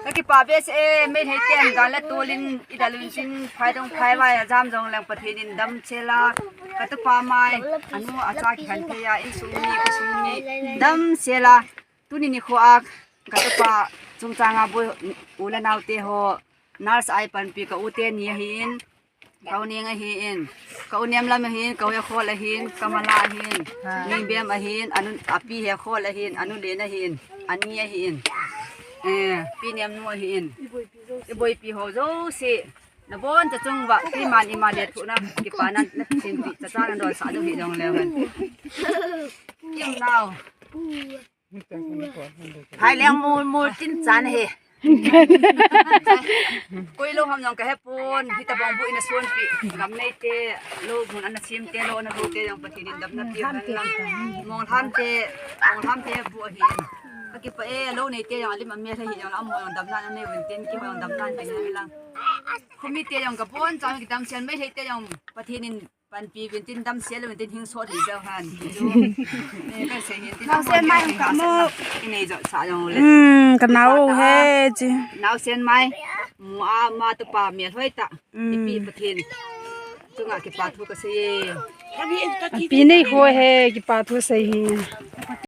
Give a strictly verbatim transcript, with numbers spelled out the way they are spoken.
Ka kipa behseh e, Meitei ten gal le tol in i dalun sin, phai dong phai vai a jam jong leng Pathen in damsel a, ka tupa mai, anu acha kihen thei a, insung mi, khosung mi, damsel a, tuni nikho a, ka tupa chungchang a boi u le nao te ho, nurse a ei panpi ka u te ni ahin, ka u Neng ahin, ka u Nemlam ahin, ka u Hekhol ahin, ka Mala ahin, Ningbem ahin, anu, api Hekhol ahin, anu Len ahin, ani ahin. Eh, pi Nemnu ahin. I boipi ho jouse. Na bon cha chung uva, keiman ima lethuhna, kipana, na thinpi, cha cha na donsah diu hi jong leu hen. Kim nau. Hai leng mul mul tin chan he. Koi lou ham jong ka he pon, hitabang bu ina suanpi. Gam nei te, lou mun ana sim te, lou ana lou te jong Pathen in damna piu hen lang. Mong ham te, mong ham te bu ahi. Ka kipa e, lou nei te jong alim amel ahi jong, amo jong damna nei uvin tin, keiho jong damna nei uvin lang. Khomi te jong ka pon, chang ki damsel Meitei te jong Pathen in panpi uvin tin, damsel uvin tin, hing sot hi jao han. Eh, ka sei hin tin, naosen mai ka mo. Inei jo sa jong le. Hmm, ka nao he chi. Naosen mai. Mu a ma tupa mi hoi ta. Hmm. Ipi Pathen. Chunga kipa thu ka sei e. Pi nei ho he kipa thu sei hi.